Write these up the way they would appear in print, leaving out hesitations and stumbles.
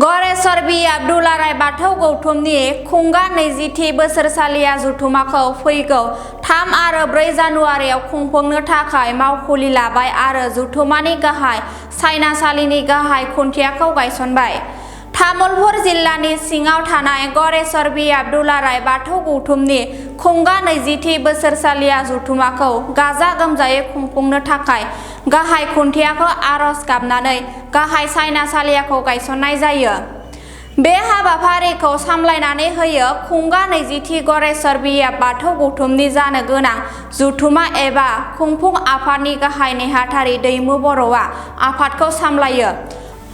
गरेश्वर बि आब्दुलाराय बाथौ गौथुमनि खुंगा 20थि बोसोरसालिया जथुमाखौ फैगौ 3 आरो 4 जानुवारियाव खुंफुंनो थाखाय मावखुलि लाबाय आरो जथुमानि गाहाय सायनासालिनि गाहाय खुन्थियाखौ गायसनबाय। तामुलपुर जिल्लानि सिङाव थानाय गरेश्वर बि आब्दुलाराय बाथौ गौथुमनि खुंगा 20थि बोसोरसालिया जथुमाखौ गाजा गोमजायै खुंफुंनो थाखाय गाहाय खुन्थियाखौ आरज गाबनानै गाहाय सायनासालिखौ गायसननाय जायो। बे हाबाफारिखौ सामलायनानै होयो खुंगा 20थि गरेश्वर बि बाथौ गौथुमनि जानो गोनां जथुमा एबा खुंफुं आफादनि गाहाय नेहाथारि दैमु बर'आ आफादखौ सामलायो।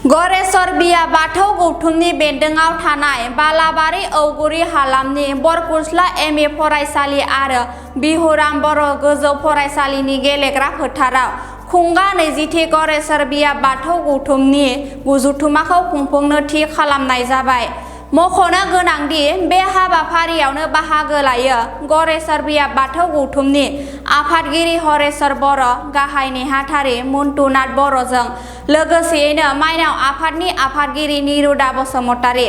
गरेश्वर बि बाथौ गौथुमनि बेन्दोङाव थानाय बालाबारि औगुरि हालामनि बरकुसला एम.ए. फरायसालि आरो बिहुराम बर' गोजौ फरायसालिनि गेलेग्रा फोथाराव खुंगा 20थि गरेश्वर बि बाथौ गौथुमनि जथुमाखौ खुंफुंनो थि खालामनाय जाबाय। मख'नो गोनांदि बे हाबाफारियावनो बाहागो लायो गरेश्वर बि बाथौ गौथुमनि आफादगिरि हरेश्वर बर', गाहाय नेहाथारि मन्टुनाथ बर'जों लोगोसेयैनो माइनाव आफादनि आफादगिरि निरुदा बसुमतारी,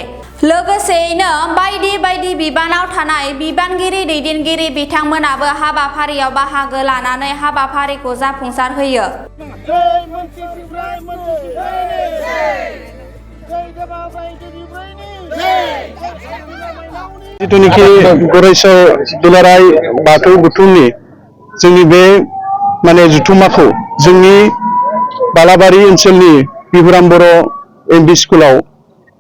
लोगोसेयैनो बायदि बायदि बिबानाव थानाय बिबानगिरि दैदेनगिरि बिथांमोनाबो हाबाफारियाव बाहागो लानानै हाबाफारिखौ जाफुंसार होयो। जिथुनिखि गरेश्वर दुलाराय बाथौ गौथुमनि जोंनि बे जथुमाखौ जोंनि बालाबारि ओनसोलनि बिहुराम बर' एम.भि. स्कुलाव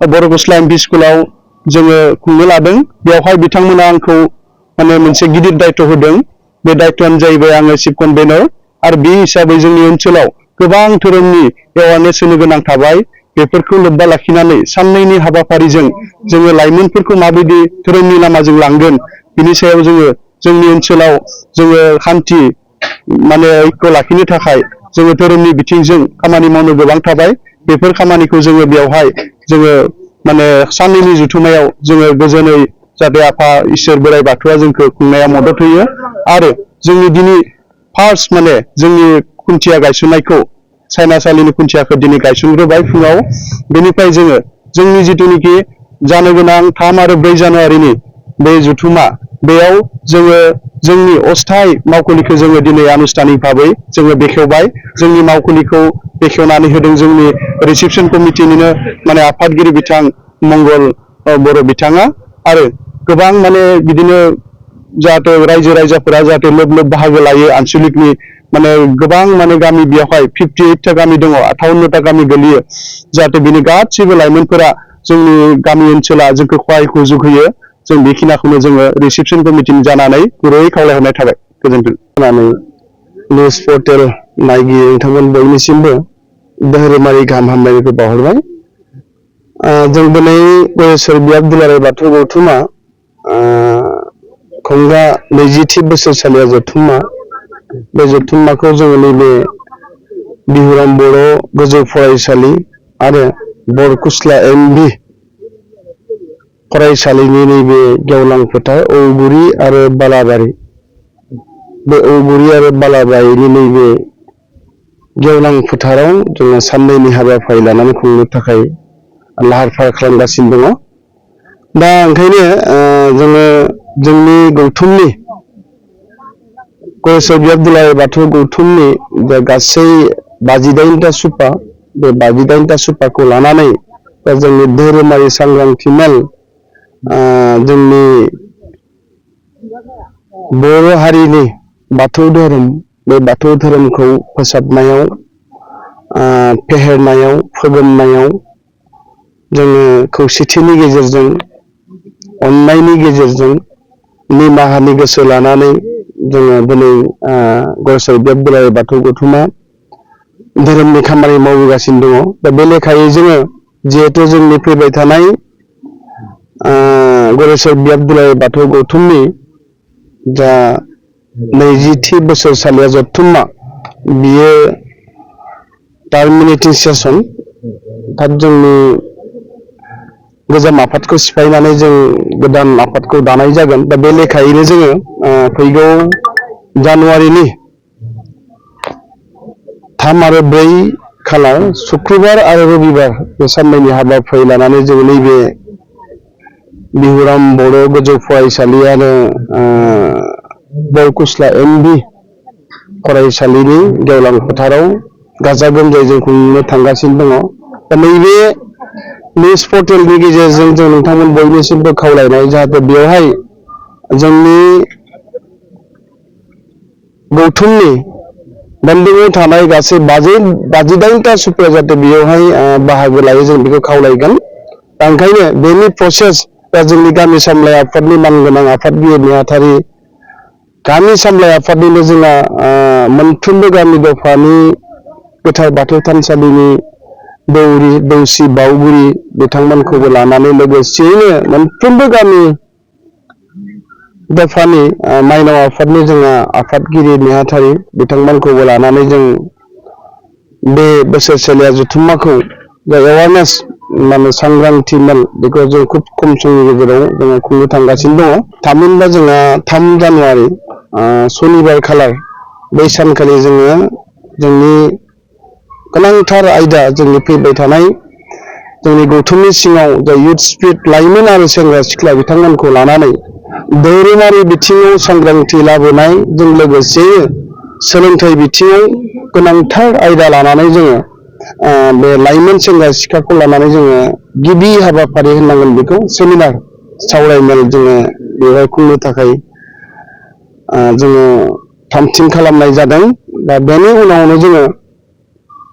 बर'गुस्ला एम.भि. स्कुलाव जोङो खुंनो लादों। बेवहाय बिथांमोना आंखौ मोनसे गिदिर दायित्व होदों। बे दायित्वआनो जाहैबाय आङो चिफ कनभेनर आरो बे हिसाबै जोंनि ओनसोलाव गोबां धोरोमनि एवारनेस होनो गोनां थाबाय। बेफोरखौ लोब्बा लाखिनानै साननैनि हाबाफारिजों जोङो लाइमोनफोरखौ माबायदि धोरोमनि लामाजों लांगोन बिनि सायाव जोङो जोंनि ओनसोलाव जोङो खान्थि ऐक्य लाखिनो थाखाय जोङो धोरोमनि बिथिंजों खामानि मावनो गोबां थाबाय। बेफोर खामानिखौ जोङो बेवहाय जोङो साननैनि जथुमायाव जोङो गोजोनै जाहाथे आफा इसोर बोराइ बाथौआ जोंखौ खुंनायाव मदद होयो आरो जोंनि दिनै फार्स्ट जोंनि खुन्थिया गायसननायखौ सायनासालिनि खुन्थियाखौ दिनै गायसनग्रोबाय फुङाव। बेनिफ्राय जोङो जोंनि जिथुनिखि जानो गोनां 3 आरो 4 जानुवारिनि बे जथुमा बेयाव जोङो जोंनि अस्थायी मावखुलिखौ जोङो दिनै आनुষ্ঠাनिक भाबै जोङो बेखेवबाय। जोंनि मावखुलिखौ बेखेवनानै होदों जोंनि रिसेपसन कमिटिनिनो आफादगिरि बिथां मंगल बर' बिथाङा आरो गोबां बिदिनो जाहाथे रायजो राजाफोरा जाहाथे लोब लोब बाहागो लायो। आनसलिकनि गोबां गामि बेवहाय 58टा गामि दङ, 58टा गामि गोलैयो। जाहाथे बिनि गासैबो लाइमोनफोरा जोंनि गामि ओनसोला जोंखौ खहाय सुजुग होयो। जों बेखिनिखौनो जोङो रिसेपसन कमिटिनि जानानै गुरै खावलायहरनाय थाबाय। गोजोन्थों। निउस पर्टेल नायगिरि नोंथांमोन बयनिसिमबो धोरोमारि गाहाम हामलायनायखौ बावहरबाय। जों दिनै गरेश्वर बि दुलाराय बाथौ गौथुमा खुंगा 20थि बोसोरसालिया जथुमा, बे जथुमाखौ जोङो नैबे बिहुराम बर' गोजौ फरायसालि आरो बरकुसला एम.भि. फरायसालिनि नैबे गेवलां फोथार औगुरि आरो बालाबारि, बे औगुरि आरो बालाबारिनि नैबे गेवलां फोथाराव जोङो साननैनि हाबाफारि लानानै खुंनो थाखाय लाहार फाहार खालामगासिनो दङ। दा ओंखायनो जोङो जोंनि गौथुमनि गरेश्वर बि दुलाराय बाथौ गौथुमनि गासै 58टा सुपा, बे 58टा सुपाखौ लानानै जोंनि धोरोमारि सांग्रांथि मेल जोंनि बर' हारिनि बाथौ धोरोम, बे बाथौ धोरोमखौ फोसाबनायाव फेहेरनायाव फोगोमनायाव जोङो खौसेथिनि गेजेरजों अननायनि गेजेरजों निमाहानि गोसो लानानै जोङो दिनै गरेश्वर बि दुलाराय बाथौ गौथुमा धोरोमनि खामानि मावगासिनो दङ। दा बे लेखायै जोङो जिहेथु जोंनि फैबाय थानाय गरेश्वर बि दुलाराय बाथौ गौथुमनि जा 20थि बोसोरसालिया जथुमा बियो टार्मिनेटिं सेसन, थाब जोंनि गोजाम आफादखौ सिफायनानै जों गोदान आफादखौ दानाय जागोन। दा बे लेखायैनो जोङो फैगौ जानुवारिनि 3 आरो 4 खालार शुक्रबार आरो रबिबार बे साननैनि हाबाफारि लानानै जों नैबे बिहुराम बर' गोजौ फरायसालि आरो बरकुसला MV फरायसालिनि गेवलां फोथाराव गाजा गोमजायै जों खुंनो थांगासिनो दङ। दा नैबे निउज पर्टेलनि गेजेरजों जों नोंथांमोन बयनिसिमबो खावलायनाय जाहाथे बेवहाय जोंनि गौथुमनि बेन्दोंआव थानाय गासै 58टा सुबुंफोरा जाहाथे बेयावहाय बाहागो लायो जों बेखौ खावलायगोन। दा ओंखायनो बेनि प्रसेस दा जोंनि गामि सामलाय आफादनि मानगोनां आफादगिरि नेहाथारि गामि सामलाय आफादनिनो जोंहा मोनफ्रोमबो गामि दफानि गोथार बाथौ थानसालिनि दौरि दौसि बावगिरि बिथांमोनखौबो लानानै लोगोसेयैनो मोनफ्रोमबो गामि दफानि माइनाव आफादनि जोंहा आफादगिरि नेहाथारि बिथांमोनखौबो लानानै जों बे बोसोरसेलिया जथुम्माखौ एवारनेस माने सांग्रांथि मेल बेखौ जों खुब खम समनि गेजेराव जोङो खुंनो थांगासिनो दङ। थामहिनबा जोंहा 3 जानुवारि शनिबार खालार बै सानखालि जोङो जोंनि गोनांथार आयदा जोंनि फैबाय थानाय जोंनि गौथुमनि सिङाव जाय इयुथ स्पिरिट लाइमोन आरो सेंग्रा सिख्ला बिथांमोनखौ लानानै धोरोमारि बिथिङाव सांग्रांथि लाबोनायजों लोगोसे सोलोंथाइ बिथिङाव गोनांथार आयदा लानानै जोङो बे लाइमोन सेंग्रा सिख्लाखौ लानानै जोङो गिबि हाबाफारि होननांगोन बेखौ सेमिनार सावरायमेल जोङो बेवहाय खुंनो थाखाय जोङो थामथिम खालामनाय जादों। दा बेनि उनावनो जोङो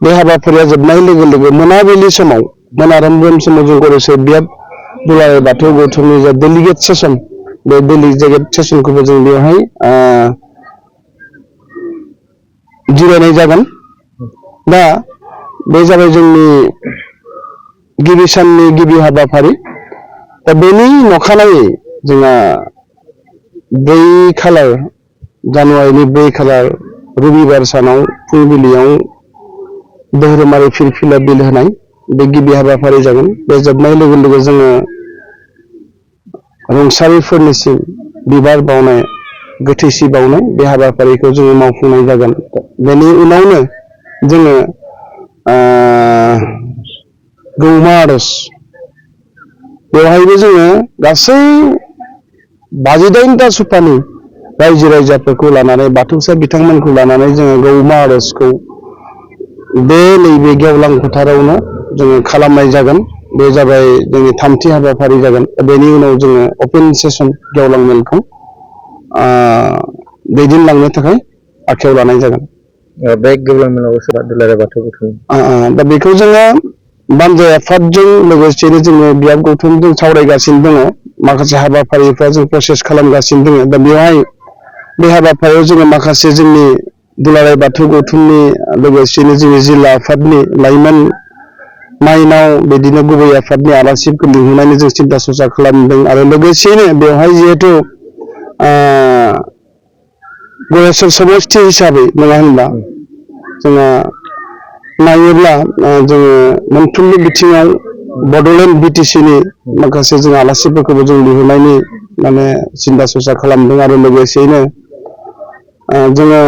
बे हाबाफारिया जोबनाय लोगो लोगो मोनाबिलि समाव मोनारोम समाव जों गरसे बियाब दुलाराय बाथौ गौथुमनि जा डेलिगेट सेसन बे डेलिगेट सेसनखौबो जों बेवहाय जिरायनाय जागोन। दा बे जाबाय जोंनि गिबि साननि गिबि हाबाफारि। दा बेनि अखानायै जोंहा 2 खालार जानुवारिनि 2 खालार रबिबार सानाव फुंबिलियाव धोरोमारि फिरफिला बिल होनाय बे गिबि हाबाफारि जागोन। बे जोबनाय लोगो लोगो जोङो रुंसारिफोरनिसिम बिबार बावनाय गोथैसि बावनाय बे हाबाफारिखौ जोङो मावफुंनाय जागोन। बेनि उनावनो जोङो गौमा आर'ज बेवहायबो जोङो गासै 58टा सुपानि रायजो राजाफोरखौ लानानै बाथौसा बिथांमोनखौ लानानै जोङो गौमा आर'जखौ बे नैबे गेवलां फोथारावनो जोङो खालामनाय जागोन। बे जाबाय जोंनि थामथि हाबाफारि जागोन। बेनि उनाव जोङो अपेन सेसन गेवलां मेलखौ दैदेनलांनो थाखाय आखायाव लानाय जागोन। बे गेवलां मेलाव सोरबा दुलाराय बाथौ गौथुम दा बेखौ जोङो बानजाय आफादजों लोगोसेनो जोङो बियाब गौथुमजों सावरायगासिनो दङ। माखासे हाबाफारिफ्रा जों प्रसेस खालामगासिनो दङ। दा बेवहाय बे हाबाफारियाव जोङो माखासे जोंनि दुलाराय बाथौ गौथुमनि लोगोसेनो जोंनि जिल्ला आफादनि लाइमोन माइनाव बिदिनो गुबै आफादनि आलासिफोरखौ लिंहरनानै जों सिन्था सरसा खालामदों। आरो लोगोसेनो बेवहाय जिहेथु गरेस्वर समष्टि हिसाबै नङा होनबा जोंहा नायोब्ला जोङो मोनफ्रोमबो बिथिङाव बड'लेण्ड BTCनि माखासे जों आलासिफोरखौबो जों लिंहरनायनि माने सिन्था सरसा खालामदों। आरो लोगोसेयैनो जोङो